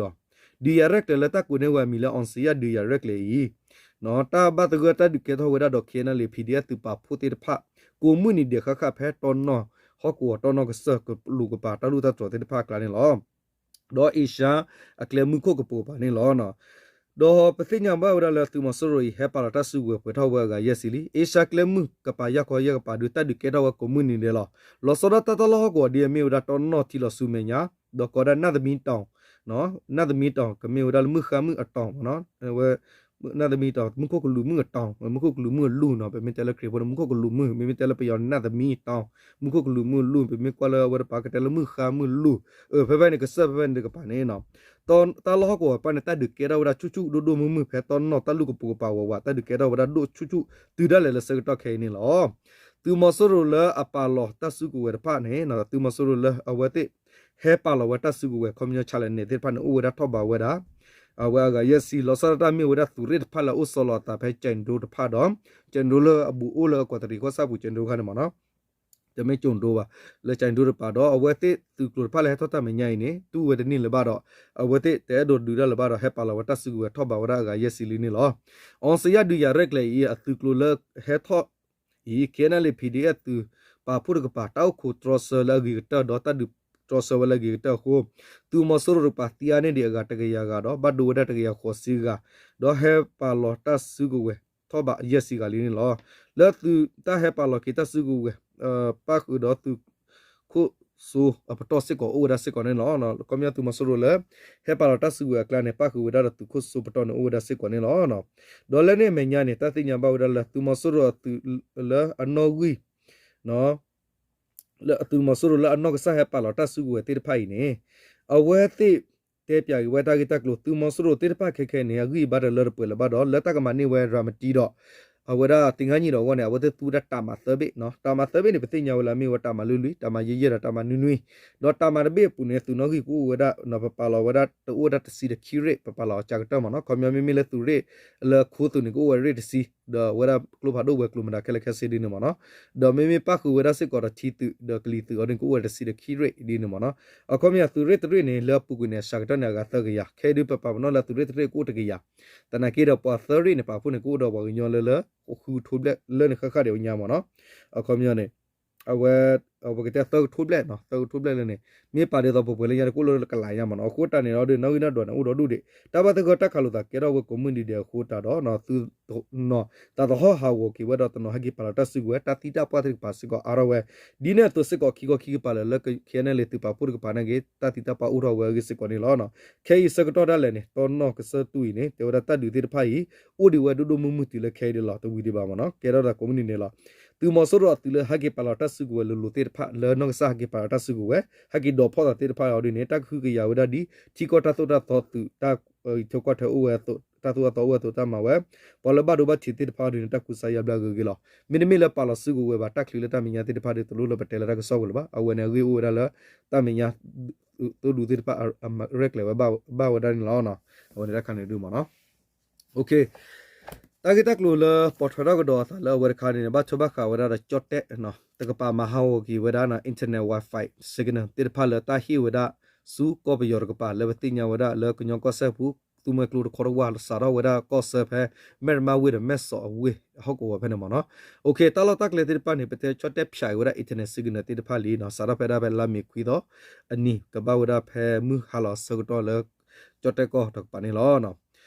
ဒုးယၤရဲၣ်ကျဲၤလၢတၢ်ကိးန့ၢ်ဝဲအမံၤလၢ အောင်ဇေယျ ဒုးယၤရဲၣ်ကျဲၤအံၤ တၢ်ဘၣ်သဂၢၢ်တၢ်ဒုးကဲထီၣ်ဝဲဒၣ်ဒီး KNLA PDF သုးပာ်ဖှိၣ်သ့ၣ်တဖၣ် ကိးမုၢ်နံၤဒဲးဃၣ်ဃၣ်ဖဲတီနီၣ်ဟီၣ်ကဝီၤတီနီၣ်ကစၢၢ်ကလူးကပၤတၢ်လူၢ်တၢ်တြီၤသ့ၣ်တဖၣ်အကျါန့ၣ်လီၤ. ဒီးအ့ရှါအကျဲမုၢ်ခိၣ်ကပိာ်ကပၤန့ၣ်လီၤ. ဒီးပသ့ၣ်ညါဘၣ်ဝဲဒၣ်လၢသုးမီၤစိရိၤအံၤ ဟဲပာ်လီၤတၢ်စုကဝဲၤပှဲၤထီၣ်ဝဲအဂၤယဲၢ်ဆံလံ. အ့ရှါကျဲမုၢ်ကပၤယၢ်ခီယဲၢ်ကပၤဒုးတၢ်ဒုးကဲထီၣ်ဝဲကိးမုၢ်နံၤဒဲးလီၤ. လီၤဆီဒၣ်တၢ်တၢ်လီၢ်ဟီၣ်ကဝီၤဒ်အမ့ၢ်ဝဲဒၣ်တီနီၣ်ထံလီၤဆူမဲာ်ညါ ဒီးကိးဒၣ်နၣ်သမံတီၤ နၣ်သမံတီၤ ကမ့ၢ်ဝဲဒၣ်လၢမုၢ်ဃါမုၢ်အတီၤမ့ၢ်နီၤ, ဝဲ နၣ်သမံတီၤ မူခိၣ်ကလူးမုၢ်အတီၤ မူခိၣ်ကလူးမုၢ်အလူၢ်နီၤ, ပမ့ၢ်တဲလၢခရံာ်ဖိန့ၣ် မူခိၣ်ကလူးမုၢ်, မ့မ့ၢ်တဲလၢပယီၤန့ၣ် နၣ်သမံတီၤ မူခိၣ်ကလူးမုၢ်အလူၢ်, ပမ့ၢ်ကွၢ်လၢအဝဲတပၤကတဲလၢမုၢ်ဃါမုၢ်လူၢ်, အၢ ဖဲဖဲန့ၣ် ကစၢၢ်ဖဲဖဲန့ၣ်တကပၤန့ၣ်နီၤ, တၢ်လီၢ်ဟီၣ်ကဝီၤတဖၣ်န့ၣ် တၢ်ဒုးကဲထီၣ်ဝဲဒၣ်ဆူၣ်ဆူၣ်ဒိၣ်ဒိၣ်မုၢ်မုၢ် ဖဲတီနီၣ်တၢ်လူၢ်ကပိာ်ကပၤဝးဝး တၢ်ဒုးကဲထီၣ်ဝဲဒၣ်ဒိၣ်ဆူၣ်ဆူၣ် တုၤဒၣ်လဲာ်လၢဆၢကတီၢ်ခဲအံၤန့ၣ်လီၤ. သုးမီၤစိရိၤလၢအပာ်လီၤတၢ်စုကဝဲၤတဖၣ်န့ၣ်နီၤ, သုးမီၤစိရိၤလၢအဝဲသ့ၣ် ဟဲပာ်လီၤဝဲတၢ်စုကဝဲၤ ခီပညီ challenge န့ၣ်သ့ၣ်တဖၣ်န့ၣ် အိၣ်ဝဲဒၣ်ထီၣ်ဘးဝဲဒၣ် အဝဲအဂၤယဲၢ်ဆံ လီၤဆီဒၣ်တၢ်မ့ၢ်ဝဲဒၣ်သုးရ့ၣ်တဖၣ်လၢအအိၣ်ဆီလီၤအသးဖဲကၠဲးဒိတဖၣ်ဒီး ကၠဲးဒိလၢအဘူးအိၣ်လၢအကွာ်တရံးကီၢ်ဆၣ်ပူၤ ကၠဲးဒိခါန့ၣ်မ့ၢ်နီၤ, တမ့ၢ်ကၠဲးဒိဘၣ်, လၢကၠဲးဒိတပၤဒီး အဝဲသ့ၣ်သုးကျိၤတဖၣ်လၢဟဲထီၣ်တၢ်မဲာ်ညါအံၤန့ၣ် တူၢ်ဝဲတန့ၢ်လၢၤဘၣ်ဒီး အဝဲသ့ၣ်တအဲၣ်ဒိးဒုးတၢ်လၢၤဘၣ်ဒီး ဟဲပာ်လီၤဝဲတၢ်စုကဝဲၤထီၣ်ဘးဝဲဒၣ်အဂၤယဲၢ်ဆံလံန့ၣ်လီၤ. အောင်ဇေယျ ဒုးယၤရဲၣ်ကျဲၤအံၤ အသုးကျိၤလၢဟဲထီၣ် အံၤ KNLA PDF သုးပာ်ဖှိၣ်တကပၤ တၢ်အိၣ်ခိးတြီဆၢလၢအဂ့ၤကတၢၢ်ဒီး တၢ်ဒုးတြီဆၢဝဲလၢအဂ့ၤကတၢၢ်အဃိ သုးမီၤစိရိၤတကပၤသံအါန့ၢ်ဒံးအဂၤတကယၤဂၤဒီး ဘၣ်ဒိဝဲဒၣ်တကယၤဃိးဆံဂၤ ဒီးဟဲပာ်လီၤတၢ်စုကဝဲၤထီၣ်ဘးယဲၢ်ဆံဂၤလံန့ၣ်လီၤ. လၢသုးတၢ်ဟဲပာ်လီၤက့ၤတၢ်စုကဝဲၤ ပၣ်ဃုာ်ဒီးသုးခိၣ်စိအပတီၢ်စ့ၢ်ကီးအိၣ်ဝဲဒၣ်စ့ၢ်ကီးန့ၣ်လီၤ. ခီပညီသုးမီၤစိရိၤလၢ ဟဲပာ်လီၤတၢ်စုကဝဲၤအကျါန့ၣ် ပၣ်ဃုာ်ဝဲဒၣ်ဒီးသုးခိၣ်စိပတီၢ်န့ၣ်အိၣ်ဝဲဒၣ်စ့ၢ်ကီးန့ၣ်လီၤ. ဒီးလၢန့ၣ်အမဲာ်ညါန့ၣ် တၢ်သ့ၣ်ညါဘၣ်ဝဲဒၣ်လၢသုးမီၤစိရိၤအသုးလၢအနီၣ်ဂံၢ် လၢအသုးမီၤစိရိၤလၢအနီၢ်ကစၢ်ဟဲပာ်လီၤတၢ်စုကဝဲၤသ့ၣ်တဖၣ်အံၤန့ၣ် အဝဲသ့ၣ်တဲပၠးက့ၤဝဲတၢ်ဂ့ၢ်တၢ်ကျိၤ သုးမီၤစိရိၤသ့ၣ်တဖၣ်ခဲခဲန့ၣ် အဂံၢ်အဘါတလၢတပှဲၤလၢၤဘၣ်ဒီး လၢတၢ်ကမၤန့ၢ်ဝဲရၤမတံဒီး အဝဲဒၣ်သ့ၣ်ညါညီဒီးအဂီၢ်န့ၣ် အဝဲသ့ၣ်သူဝဲဒၣ်တၢ်မၤသၢဘ့ၣ်နီၤ. တၢ်မၤသၢဘ့ၣ်န့ၣ် ပသ့ၣ်ညါဝဲလၢအမ့ၢ်ဝဲတၢ်မၤလွံၢ်လွံၢ်, တၢ်မၤယဲၢ်ယဲၢ်ဒီးတၢ်မၤနွံနွံ, ဒီးတၢ်မၤတဘ့ၣ်အပူၤန့ၣ် သုးနီၣ်ဂံၢ်ကအိၣ်ဝဲဒၣ် ပပာ်လီၤဝဲဒၣ်တအိၣ်ဝဲဒၣ်တဆံဒီးခံရ့ၣ်, ပပာ်လီၤအကၢ်ကတၢၢ်မ့ၢ်နီၤ. ခီပညီမ့မ့ၢ်လၢသုးရ့ၣ်လၢခိသုးန့ၣ် ကအိၣ်ဝဲရ့ၣ်တဆံ, ဒီးအဝဲဒၣ်ကျိဖးဒိၣ်ဝဲၤကျိၤမတၤခဲလၢာ်ခဲဆ့ဒ်န့ၣ်မ့ၢ်နီၤ. ဒီးမ့မ့ၢ်ပၣ်ဃုာ်ဝဲဒၣ်စ့ၢ်ကီးဒီးထံသုး ဒီးကလံၤသုးအီၤဒ်န့ၣ် ကအိၣ်ဝဲတဆံဒီးခံရ့ၣ်ဒ်န့ၣ်မ့ၢ်နီၤ. အခီပညီသုးရ့ၣ်တရ့ၣ်န့ၣ် လၢအပူၤကွံာ်န့ၣ် အစှၤကတၢၢ်န့ၣ် အဂၤသၢကယၤ, ခဲအံၤဒုးပပာ်ပနီၣ်လၢသုးရ့ၣ်တရ့ၣ်ကအိၣ်တကယၤ, သနာ်က့ဒီးပှၤသၢရ့ၣ်န့ၣ် ပာ်ဖှိၣ်န့ၣ် ကအိၣ်ဒီးပှၤကညီလၢလၢ ဃုကထိဘျဲၣ်လၢန့ၣ်ဃၣ်ဃၣ်ဒံးအညါမ့ၢ်နီၤ. အခီပညီန့ၣ် အဝဲ ပကတဲသၢကထိဘျဲၣ်နီၤ, သၢကထိဘျဲၣ်လၢန့ၣ် မ့ၢ်ပာ်ဒ်သိးပှဲၤပှဲၤလၢညါန့ၣ် ကအိၣ်လၢကလးညါမ့ၢ်နီၤ. အဃိတၢ်န့ၣ်ဒီး နီၣ်ဂံၢ်နီၣ်ဒွးန့ၣ် အိၣ်ဒီးဒူၣ်ဒံး တၢ်ဘၣ်သဂၢၢ်တၢ်ခးလိာ်သးကဲထီၣ်ဝဲကိးမုၢ်နံၤဒဲးအဃိတၢ်ဒီး သုးနီၤ တၢ်သဟီၣ်ဟးဂီၤက့ၤဝဲဒီးတနီၤဟဲက့ၤပာ်လီၤတၢ်စုကဝဲၤ တၢ်သံတၢ်ပှၢ်သ့ၣ်တဖၣ်စ့ၢ်ကီးအါထီၣ်ဝဲ ဒ်န့ၣ်အသိးစ့ၢ်ကီး ခံခီခံကပၤလၢာ်လၢ KNLA သုးပာ်ဖှိၣ်တကပၤနာ်က့ တၢ်သံတၢ်ပှၢ်အိၣ်ထီၣ်ဝဲအဂ့ၢ်စ့ၢ်ကီးန့ၣ်လီၤ. ခဲအံၤဆၢကတီၢ်ဒၣ်လဲာ်န့ၣ် တီနီၣ်ကစၢၢ်တူၢ်အံၤန့ၣ် တဲဝဲဒၣ်တၢ်ဒုးသ့ၣ်တဖၣ်အံၤ အိၣ်ဒံးဝဲဒိၣ်ဒိၣ်မုၢ်မုၢ်တုၤလၢခဲအံၤဒံးလီၤ. တဝံၤဒံးဘၣ်မ့ၢ်နီၤ, ကဲထီၣ်သးကိးမုၢ်နံၤန့ၣ်လီၤ. သုးမီၤစိရိၤအသုးလၢဟဲက့ၤပာ်လီၤတၢ်စုကဝဲၤလိၤလိၤသ့ၣ်တဖၣ် လၢနီၢ်ကစၢ်ဟဲက့ၤပာ်လီၤတၢ်စုကဝဲၤ ဟဲက့ၤဒိးဖီၣ်သးသ့ၣ်တဖၣ်အီၤဒ်န့ၣ် တၢ်ကဟုကယာ်ဝဲဒၣ်ဒ် ထံကီၢ်တၢ်သိၣ်တၢ်သီသုး တၢ် ထၢကွၢ်ထွဲအိၣ်ဝဲအသိး တၢ်သိၣ်တၢ်သီအိၣ်ဝဲအသိးတၢ်မၤဝဲ ပှၤလၢဘၣ်ဒိဘၣ်ထံးသ့ၣ်တဖၣ်အီၤဒ်န့ၣ် တၢ်ကူစါယါဘျါဂ့ၤဂ့ၤလီၤ. မ့တမ့ၢ်လၢပာ်လီၤစုကဝဲၤဘၣ် တၢ်ချံးလၢတၢ်မဲာ်ညါသ့ၣ်တဖၣ်ဒီး တလိၣ်လၢပတဲလၢတၢ်ကစီၣ်ပူၤလၢၤဘၣ်. အဝဲန့ၣ်အဂ့ၢ်အိၣ်ဝဲဒၣ်လၢ တၢ်မဲာ်ညါ သိၣ်ဒူသ့ၣ်တဖၣ် ရဲၣ်ကျဲၤဝဲဘၣ်ဝဲဒၣ်န့ၣ်လီၤ. အဝဲန့ၣ်တၢ်ခါန့ၣ်ဒုးမ့ၢ်နီၤ တၢ်ဂ့ၢ်တၢ်ကျိၤလၢပိာ်ထွဲထီၣ်ကဒီးအသးလၢအဝဲတခါန့ၣ် ဘၣ်ထွဲဘၣ်ဃးဝဲဒၣ်ဒီးကၠီၣ်တဲၣ် တကပၤမၤဟးဂီၤက့ၤဝဲဒၣ် internet Wi-Fi signal သ့ၣ်တဖၣ်လၢတၢ်ဟ့ၣ်ဝဲဒၣ် ဆူကီၢ်ပယီၤတကပၤ လၢပသ့ၣ်ညါဝဲဒၣ်လၢကညီကီၢ်စဲၣ်ပူၤ သူမှဲကျိတခီတဝၢ် စးထီၣ်ဝဲဒၣ်ကီၢ်ဆၢဖဲ မဲၣ်ရမၣ်ဝ့ၢ်ဒီးမဲၣ်စီၤအဝ့ၢ်ဟီၣ်ကဝီၤဖဲန့ၣ်မ့ၢ်နီၤ. တၢ်လီၢ်တၢ်ကျဲသ့ၣ်တဖၣ်န့ၣ် ပတဲကၠီၣ်တဲၣ်ဖျါအံၤဝဲဒၣ် internet signal သ့ၣ်တဖၣ်လံနီၤ စးထီၣ်ဖဲဒၣ်ဖဲလါမ့ၤခွံသီအနံၤ ကဘၣ်ဝဲဒၣ်ဖဲမုၢ်ဟါလီၤအဆၢကတီၢ်လၢ ကၠီၣ်တဲၣ်ကီၢ်တကပၤန့ၣ်လီၤ.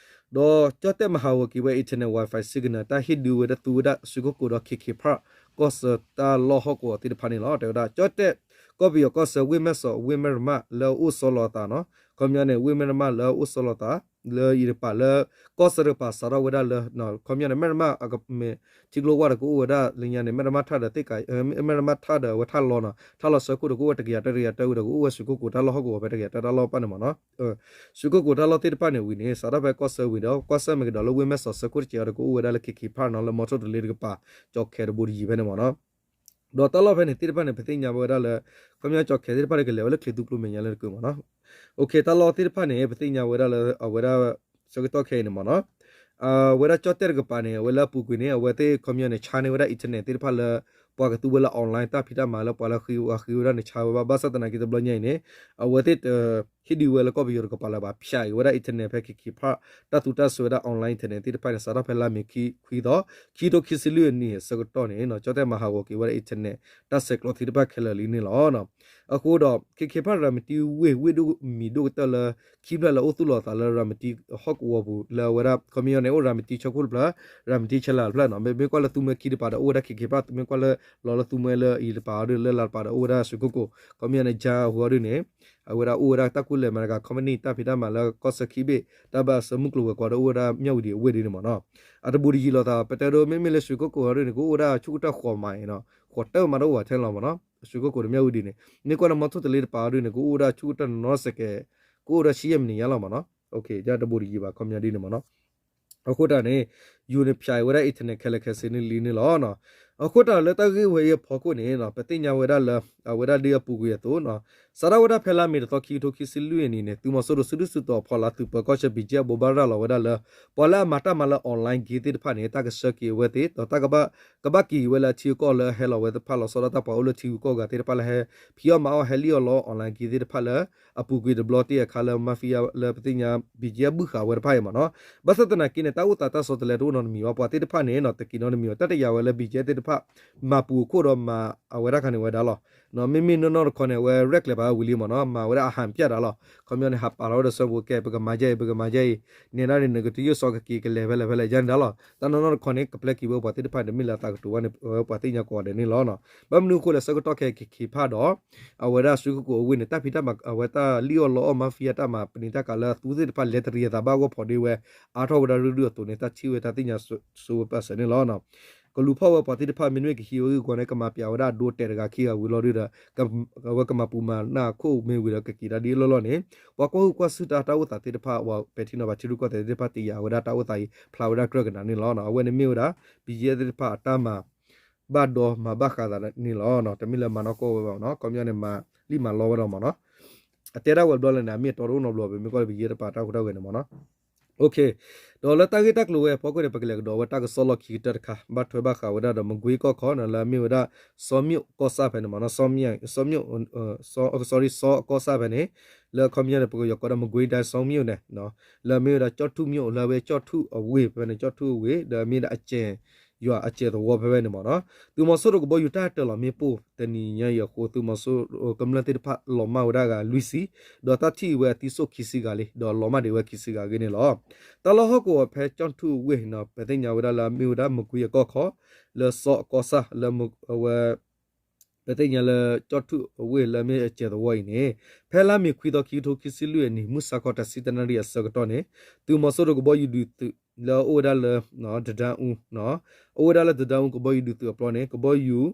ဒီးကၠီၣ်တဲၣ်မၤဟးဂီၤက့ၤဝဲ internet Wi-Fi signal တၢ်ဟ့ၣ်ဒုးဝဲဒၣ်သူဝဲဒၣ် ရွှေကုက္ကို ဒီး ခ့ခ့ဖၣ် ကီၢ်ဆၢတၢ်လီၢ်ဟီၣ်ကဝီၤသ့ၣ်တဖၣ်န့ၣ်လီၤ. တဲဝဲဒၣ် ကၠီၣ်တဲၣ် ကီၢ်ပယီၤကီၢ်ဆၢ ဝ့ၢ်မဲၣ်စီၤ ဝ့ၢ်မဲၣ်ရမၣ်လၢအအိၣ်ဆီလီၤအသးနီၤ ခီပညီန့ၣ် ဝ့ၢ်မဲၣ်ရမၣ်လၢအအိၣ်ဆီလီၤအသး လၢအံၤတကပၤလၢ ကီၢ်ဆၢတကပၤစးထီၣ်ဝဲဒၣ်လၢ ခီပညီန့ၣ် မဲၣ်ရမၣ်အကမ့ၢ် ထံကျိဝါဒီးကအိၣ်ဝဲဒၣ်လၢညါန့ၣ် မဲၣ်ရမၣ်ထၣ်ဒီးသ့ၣ်ကး မဲၣ်ရမၣ်ထၣ်ဒီးအဝဲထၣ်လီၤနီၤ ထၣ်လီၤဆၢခိၣ်ဒီးကအိၣ်ဝဲတကယၤတၢတကယၤတၢဝံၤဒီးကအိၣ်ဝဲရွှေကုက္ကို တၢ်လီၢ်ဟီၣ်ကဝီၤဖဲတကယၤတၢတၢ်လီၢ်ပၢ်န့ၣ်မ့ၢ်နီၤ ရွှေကုက္ကို တၢ်လီၢ်သ့ၣ်တဖၣ်န့ၣ်ဝံၤန့ၣ် စးထီၣ်ဖဲကီၢ်ဆၢဝံၤဒီး ကီၢ်ဆၢမ့ၢ်ကဒီးလၢဝ့ၢ်မဲၣ်စီၤဆၢခိၣ်တစဲးအံၤဒီးကအိၣ်ဝဲဒၣ်လၢ ခ့ခ့ဖၣ်နီၤ လၢမီထိၣ်တလ့တကပၤ ကၠီၣ်ခဲတဘိတယံၤဖဲန့ၣ်မ့ၢ်နီၤ ဒီးတၢ်လီၢ်ဖဲန့ၣ်သ့ၣ်တဖၣ်န့ၣ် ပသ့ၣ်ညါဝဲဒၣ်လၢ ခီပညီကၠီၣ်ခဲသ့ၣ်တဖၣ်န့ၣ် ကလဲၤဝဲလၢချံးသူကျိမဲာ်ညါလၢတကုးမ့ၢ်နီၤ တၢ်လီၢ်သ့ၣ်တဖၣ်န့ၣ် ပသ့ၣ်ညါဝဲဒၣ်လၢအဝဲဒၣ် ဆၢကတီၢ်ခဲအံၤန့ၣ်မ့ၢ်နီၤ အဝဲဒၣ်ကၠီၣ်တဲၣ်တကပၤန့ၣ် အဝဲလၢအပူၤကွံာ်န့ၣ် အဝဲသ့ၣ်ခီပညီန့ၣ် ဆါန့ၢ်ဝဲဒၣ် internet သ့ၣ်တဖၣ်လၢ ပှၤကသူဝဲလၢ online တၢ်ဖံးတၢ်မၤလၢပှၤလၢဃ့ဝဲဃ့ဝဲဒၣ်န့ၣ် ဆါဝဲဘၣ် ဘၣ်ဆၣ်သနာ်က့တဘျီညါအံၤန့ၣ် အဝဲသ့ၣ်တဟ့ၣ်ဒုးဝဲလၢကီၢ်ပယီၤတကပၤလၢၤဘၣ် ဖျါအံၤဝဲဒၣ် internet ဖဲ ခ့ခ့ဖၣ် တၢ်သူတၢ်စွဲဝဲဒၣ် online internet သ့ၣ်တဖၣ်န့ၣ် စးထီၣ်ဖဲလါမ့ၤခံခွံသီ ခံထိခံဆံလွံၢ်အနံၣ်အဆၢကတီၢ်န့ၣ် ကၠီၣ်တဲၣ်မၤဟးဂီၤက့ၤဝဲဒၣ် internet တၢ်ဆဲးကျိးသ့ၣ်တဖၣ်ခဲလၢာ်လံန့ၣ်လီၤ. အဃိဒီး ခ့ခ့ဖၣ် ရၤမတံဝ့ၢ် ဝ့ၢ်ဒိၣ်မံၤဒိၣ်ကတၢၢ်လၢ ခံဖျၢၣ်လၢအိၣ်သူၣ်လီၤအသးလၢရၤမတံဟီၣ်ကဝီၤပူၤ လၢအဝဲဒၣ် ခီပညီန့ၣ် အိၣ်ရၤမတံဆၢခိၣ်တဖျၢၣ် ရၤမတံဆဲလၤတဖျၢၣ်နီၤ မ့မ့ၢ်ကွၢ်လၢသူမှဲခံတကပၤဒီး အိၣ်ဝဲဒၣ် ခ့ခ့ဖၣ် မ့မ့ၢ်ကွၢ်လၢလီၤလၢသူမှဲလၢအံၤတကပၤအီၤဒုး လၢလၤတကပၤဒီး အိၣ်ဝဲဒၣ်ရွှေကုက္ကို ခီပညီန့ၣ် ကၠါအဟူအီၤဒုးန့ၣ် အဝဲဒၣ်အိၣ်ဝဲဒၣ်တၢ်ကူၣ်လဲၤမၤတကၤ company တၢ်ဖံးတၢ်မၤလၢကီၢ်ဆၢခံဘ့ၣ် တၢ်ဘၣ်အစၢမုၢ်ကျိၤဝဲၤကွာ်ဒီး အိၣ်ဝဲဒၣ်မၠၣ်ဝတံၤအဝ့ၢ်ဒ်န့ၣ်မ့ၢ်နီၤ အတဘူးတယံၤလိာ်သး ပတဲဒိ မ့မ့ၢ်လၢရွှေကုက္ကိုအီၤဒုးန့ၣ် ကအိၣ်ဝဲဒၣ်ဆူၣ်ကတၢၢ်ဃိးမးအံၤနီၤ ဃိးတၢၢ်မးတအိၣ်ဘၣ်ထဲလီၤမ့ၢ်နီၤ ရွှေကုက္ကိုဒီးမၠၣ်ဝတံၤန့ၣ် မ့ၢ်ကွၢ်လၢမီထိၣ်တလ့တကပၤအီၤဒုးန့ၣ် ကအိၣ်ဝဲဒၣ်ဆူၣ်ကတၢၢ်နီတစဲးကဲး ကအိၣ်ဝဲဒၣ်ဆံယဲၢ်မံးနံးညါလီၤမ့ၢ်နီၤ တဘူးတယံၤဘၣ် ခီပညီဒ်န့ၣ်မ့ၢ်နီၤ အဃိတၢ်န့ၣ် ယူၤန့ၣ်ဖျါအံၤဝဲဒၣ် internet ခဲလၢာ်ခဲဆ့န့ၣ်လံန့ၣ်လီၤ. အဃိတၢ်လၢတၢ်ဂ့ၢ်ဝဲအံၤအဖီခိၣ်န့ၣ် ပသ့ၣ်ညါဝဲဒၣ်လၢ အဝဲဒၣ်ဒ်အပူၤကွံာ်အသိး စးထီၣ်ဝဲဒၣ်ဖဲလါမ့ၤတသီခံကထိခံဆံလွံၢ်အနံၤန့ၣ် သုးမီၤစိရိၤစုဒုၣ်စုတီၤဖီလာ်သုးပၢၤကီၢ်ဆၢ ဘံၣ်ကၠဲၣ် ဘိးဘၣ်ရၤလီၤဝဲဒၣ်လၢ ပှၤလၢအမၤတၢ်မၤလၢ online game သ့ၣ်တဖၣ်န့ၣ် တၢ်ကဆှၢက့ၤအဝဲသ့ၣ် ဒီးတၢ်ကဘၣ် ကဘၣ်က့ၤဝဲလၢအထံအကီၢ်လၢဟဲလီၤဝဲသ့ၣ်တဖၣ်လီၤဆီဒၣ်တၢ် ပှၤအိၣ်လၢထံဂုၤကီၢ်ဂၤသ့ၣ်တဖၣ်လၢဟဲ ဖံးအီၣ်မၤအီၣ်ဟဲလံၣ်အီၣ်လီအီၣ် online game သ့ၣ်တဖၣ်လၢ အပူၤကွံာ်တဘျီတ့ၢ်အခါလၢ mafia လၢပသ့ၣ်ညါ ဘံၣ်ကၠဲၣ် ဘုၣ်ဃာ်ဝဲတဖၣ်အံၤမ့ၢ်နီၤ ဘၣ်ဆၣ်သနာ်က့န့ၣ် တၢ်အိၣ်သးတၢ်ဆီတလဲတအိၣ်နီတမံၤဘၣ် ပှၤသ့ၣ်တဖၣ်န့ၣ်နီၤ တက့ၤနီတမံၤဘၣ် တၢ်တယာ်ဝဲလၢ ဘံၣ်ကၠဲၣ် သ့ၣ်တဖၣ် မၤပူၤအခိၣ်ဒီးမၤအဝဲဒၣ်ခါန့ၣ်ဝဲဒၣ်လီၤ. မ့မ့ၢ်နီၢ်နီၢ်တခီန့ၣ် အဝဲရဲၣ်ကျဲၤပာ်ဝံၤလံမ့ၢ်နီၤ မၤဝဲဒၣ်အဟးဖျၢၣ်ဒၣ်လီၤ. ခီပညီန့ၣ် ဟးပာ်လီၤဝဲဒီးဆၢဖိကဲ ပကမၤယဲအံၤ ပကမၤယဲအံၤ နဲဒၣ်န့ၣ် နကတယုၢ်စီကက့ၤကလဲၤဖဲလဲၣ်ဖဲလဲၣ် ယါန့ၣ်ဒၣ်လီၤ. တၢ်နီၢ်နီၢ်တခီန့ၣ် ကပျဲက့ၤဝဲပှၤသ့ၣ်တဖၣ်န့ၣ် တမ့ၢ်လၢအသးကတိၤဝဲန့ၣ် ပှၤသ့ၣ်ညါကိးဂၤဒဲးန့ၣ်လီၤ. ဘၣ်မနုၤအဃိလဲၣ် ဆၢကတီၢ်ခဲအံၤခ့ခ့ဖးဒီး အဝဲဒၣ်ရွှေကုက္ကိုအဝ့ၢ်န့ၣ် တၢ်ဖံးတၢ်မၤ အဝဲတၢ်လံၣ်အီၣ်လီအီၣ် mafia တၢ်မၤပနံာ်တၢ်ကၤလၢအသူသ့ၣ်တဖၣ် လဲၤတရံးအသးဘၣ်ဂီၢ်ဖီဒ့ဝဲ အါထီၣ်ဝဲဒၣ်ရုၢ်ရုၢ်အသိးန့ၣ် တၢ်ထံၣ်ဝဲတၢ်သ့ၣ်ညါဆိဝဲပာ်စၢၤန့ၣ်လီၤ. ကလူၤဖီၣ်ဝဲပှၤသ့ၣ်တဖၣ် မ့တမ့ၢ်ကဟံးဝဲဂ့ၢ်ဂီၤန့ၣ် ကမၤပျးဝဲဒၣ်အဒိတဲာ်တဂၤခံဂၤဝံၤလီၤဒုဒီး အဝဲကမၤပူၤမၤနၢ်အခိၣ်မ့ၢ်ဝံၤဒီး ကက့ၤတၢ်ဒ်အလီၢ်လီၢ်န့ၣ် ပှၤကွၢ်ဟုၣ်ကွၢ်စူၣ်တၢ်တၢ်အိၣ်သးသ့ၣ်တဖၣ် ပှၤပဲာ်ထံနီၤဖးထံရူၢ်ကီၢ်သဲးသ့ၣ်တဖၣ် တယာ်ဝဲဒၣ်တၢ်အိၣ်သးအံၤ ဖျါဝဲဒၣ်ကြၢးကနၤန့ၣ်လီၤ. အဝဲန့ၣ်မ့ၢ်ဝဲဒၣ် ဘံၣ်ကၠဲၣ် သ့ၣ်တဖၣ်အတၢ်မၤ ဘၣ်ဒီးမၤဘၣ်ဃးသးန့ၣ်လီၤ. တမ့ၢ်လၢမၤနီၢ်ကီၢ်ဝဲဘၣ်မ့ၢ်နီၤ ခီပညီန့ၣ် မၤလံၣ်မၤလီဝဲဒီးမ့ၢ်နီၤ အတဲဒၣ်ဝဲတဘျီလၢန့ၣ် အမ့ၢ်အတီတအိၣ်နီတဘျီဘၣ် မ့ၢ်ကွၢ်လၢဘံၣ်ကၠဲၣ်တပၤတၢ်ဟူးတၢ်ဂဲၤန့ၣ်မ့ၢ်နီၤ ဒီးလၢတၢ်ဂ့ၢ်တၢ်ကျိၤဝဲအဖီခိၣ်န့ၣ် ပကလဲၤကဒီးဝဲတၢ်ကစီၣ်လီၢ်ခံကတၢၢ်တခါ ဘၣ်ထွဲဘၣ်ဃးဝဲဒၣ်ဒီး မကွ့ကီၢ်ခီ လၢအမ့ၢ်ဝဲဒၣ် စီၤမျိၣ်ကီၢ်ဆၣ်ဖဲန့ၣ်မ့ၢ်နီၤ စီၤမျိၣ် စီၤကီၢ်ဆၣ်ဖဲန့ၣ် လၢခီပညီန့ၣ် ပကယီၤကိးဒၣ် မကွ့တိုင်း စီၤမျိၣ်န့ၣ် လၢအမ့ၢ်ဝဲဒၣ်ကၠီၣ်ထူၣ်မျိၣ် လၢအမ့ၢ်ကၠီၣ်ထူၣ်အဝ့ၢ်ဖဲန့ၣ် ကၠီၣ်ထူၣ်အဝ့ၢ် ဒီးအမ့ၢ်ဒၣ်အစဲး ယွၤအစဲးသဝီဖဲဖဲန့ၣ်မ့ၢ်နီၤ သုးမီၤစိရိၤကဘီယူၤတၢ်တၢၢ်လီၤမ့ၣ်ပိၢ်တနံၤညါအံၤအဃိ သုးမီၤစိရိၤကမျၢၢ်သ့ၣ်တဖၣ်လီၤမၢ်ဝဲဒၣ်ဂၤလွံၢ်ဆံ ဒီးတၢ်ထံၣ်အံၤဝဲအသံစိၣ်ခံဆံဂၤလံ ဒီးလီၤမၢ်ဒံးဝဲခံဆံဂၤအဂ့ၢ်န့ၣ်လီၤ. တၢ်လီၢ်ဟီၣ်ကဝီၤဖဲကၠီၣ်ထူၣ်အဝ့ၢ်နီၤ ပသ့ၣ်ညါဝဲဒၣ်လၢအမ့ၢ်ဝဲဒၣ်မကွ့အကီၢ်ခီ လၢစီၤအကီၢ်ဆၣ် လၢအဝဲ ပသ့ၣ်ညါလၢကၠီၣ်ထူၣ်အဝ့ၢ်လၢအမ့ၢ်အစဲးသဝီအံၤန့ၣ် ဖဲလါမ့ၤခွံသီခံကထိခံဆံလွံၢ်အနံၤ မုၢ်ဆါခီတဆံတၢနၣ်ရံၣ်အဆၢကတီၢ်န့ၣ် သုးမီၤစိရိၤကဘီယူၤဒုးသုး လၢအအိၣ်ဝဲဒၣ်လၢ တဒါအူ အိၣ်ဝဲဒၣ်လၢတဒါအူကဘီယူၤဒုးသုးအပျီန့ၣ် ကဘီယူၤ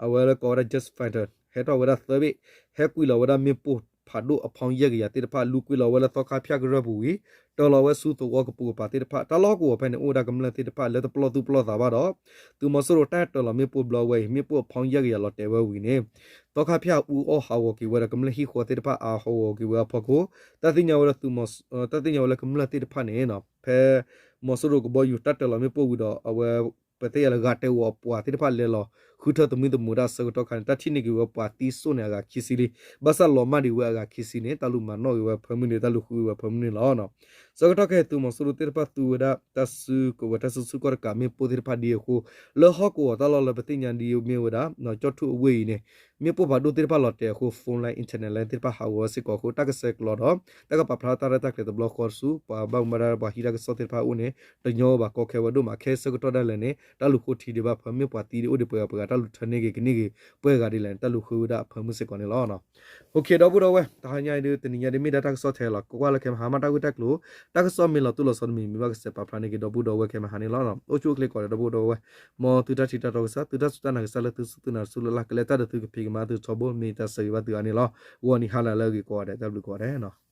အဝဲလၢကိးဝဲဒၣ် jet fighter ဟဲထီၣ်ဝဲဒၣ်သၢဘ့ၣ် ဟဲကွံာ်လီၤဝဲဒၣ်မ့ၣ်ပိၢ်ဖးဒိၣ်အဖီယဲၢ်ကယၤသ့ၣ်တဖၣ် လူၤကွံာ်လီၤဝဲလၢသီခါဖၠၣ်ကရၢၢ်ပူၤဝံၤ တၢၢ်လီၤဝဲဆူသဝီကပိာ်ကပၤသ့ၣ်တဖၣ် တၢ်လီၢ်ဟီၣ်ကဝီၤဖဲန့ၣ် အိၣ်ဝဲဒၣ်ကမျၢၢ်သ့ၣ်တဖၣ်လၢတပျီၢ်သူၣ်ပျီၢ်သးဘၣ်ဒီး သုးမီၤစိရိၤတၢ်တၢၢ်လီၤမ့ၣ်ပိၢ်ဘျီဝဲအံၤ မ့ၣ်ပိၢ်အဖီယဲၢ်ကယၤလီၤတဲာ်ဝဲဝံၤန့ၣ် သီခါဖၠၣ်အူအီၣ်ဟးဂီၤက့ၤဝဲဒီးကမျၢၢ်ဟံၣ်ဃီသ့ၣ်တဖၣ်အါဟးဂီၤက့ၤဝဲအဖီခိၣ် တၢ်သ့ၣ်ညါဝဲလၢသုးမီၤ တၢ်သ့ၣ်ညါဝဲလၢကမျၢၢ်သ့ၣ်တဖၣ်န့ၣ် ဖဲ မီၤစိရိၤကဘီယူၤတၢ်တၢၢ်လီၤမ့ၣ်ပိၢ်ဝံၤဒီး အဝဲ ပသ့ၣ်ညါလၢဂၤတဲဝီၤပှၤသ့ၣ်တဖၣ်လဲၤလီၤ ဃုထၢသမံသမိးတၢ်ဆၢကတီၢ်ခါန့ၣ် တၢ်ထံၣ်န့ၢ်က့ၤဝဲပှၤသံစိၣ်န့ၣ် အဂၤခံဆံလံ. ဘၣ်ဆၣ်လီၤမၢ်ဒံးဝဲအဂၤခံဆံန့ၣ် တၢ်လူၤမၤနီၣ်က့ၤဝဲဖၢမုၢ်န့ၣ် တၢ်လူၤဃုဝဲဖၢမုၢ်န့ၣ်လီၤ. ဆၢကတီၢ်ခဲအံၤ သုးမီၤစိရိၤသ့ၣ်တဖၣ်သူဝဲဒၣ် တၢ်စုကဝဲၤ တၢ်စုဆူၣ်ကီၢ်တကး မ့ၣ်ပိၢ်သ့ၣ်တဖၣ်ဒ်အံၤအဃိ လၢဟီၣ်ကဝီၤတၢ်လီၢ်လၢပသ့ၣ်ညါဒ်မ့ၢ်ဝဲဒၣ် ကၠီၣ်ထူၣ်အဝ့ၢ်အံၤန့ၣ် မ့ၣ်ပိၢ်ဖးဒိၣ်သ့ၣ်တဖၣ်လီၤတဲာ်အဃိ phone line internet line သ့ၣ်တဖၣ်ဟးဂီၤဝဲစ့ၢ်ကီးအဃိ တၢ်ကဆှဲကျိးဒီး တၢ်ကပာ်ဖျါတၢ်ရဲၣ်တၢ်ကျဲၤတဘျီဃီတစု ပှၤဘၣ်မူဘၣ်ဒါပှၤဟံးတၢ်ကစီၣ်သ့ၣ်တဖၣ်အအိၣ်န့ၣ် တညီဘၣ် ကီခဲဝဲဒိၣ်မး ခဲဆၢကတီၢ်ဒၣ်လဲာ်န့ၣ် တၢ်လူၤဃိထံဒံးဘၣ်ဖၢမုၢ် ပှၤသံဒံးအိၣ်ဒံးပှဲၤဂၤပှဲၤဂၤ တၢ်လူၤထၢန့ၢ်က့ၤကန့ၢ်က့ၤပှဲၤဂၤဒ်လဲၣ်န့ၣ် တၢ်လူၤဃုဝဲဒၣ်အဖၢမုၢ်စ့ၢ်ကီးန့ၣ်လီၤ. ဒီပုၢ်ဒီဝဲၢ် တဟါညါအံၤဒုး တနံၤညါဒ်မ့ၢ်ဒၣ်တၢ်ကစီၣ်ထဲလီၤ ကွၢ်လၢခဲမဟါမ့ၢ်တၢ်ဂ့ၢ်တၢ်ကျိၤ တၢ်ကစီၣ်မ့ၢ်လီၤတိၢ်လီၤဆီတမံၤမံၤဘၣ် ကစဲးပာ်ဖျါန့ၢ်က့ၤဒီပုၢ်ဒီဝဲၢ်ခဲမဟါန့ၣ်လီၤ. အိၣ်ဆူၣ်အိၣ်ချ့ကိးဂၤဒဲး ဒီပုၢ်ဒီဝဲၢ် မ်သုတၢ်ထံၣ်တၢ်တီကစၢ် သုတၢ်စူၢ်တၢ်နာ်ကစၢ်လၢသုစူၢ်သုနာ်တစူၢ်လၢ်လၢ် ကလဲၤတၢ်ဒီးသုကဖံးကမၤသုထီဘိ မ့ၢ်တၢ်ဆၢဂ့ၤဘၣ်သုအါန့ၣ်လီၤ. ဂီၤနံၤဟါလၢအဂ့ၤကိးဂၤဒဲး တၢ်ဘျုးကိးဂၤဒဲး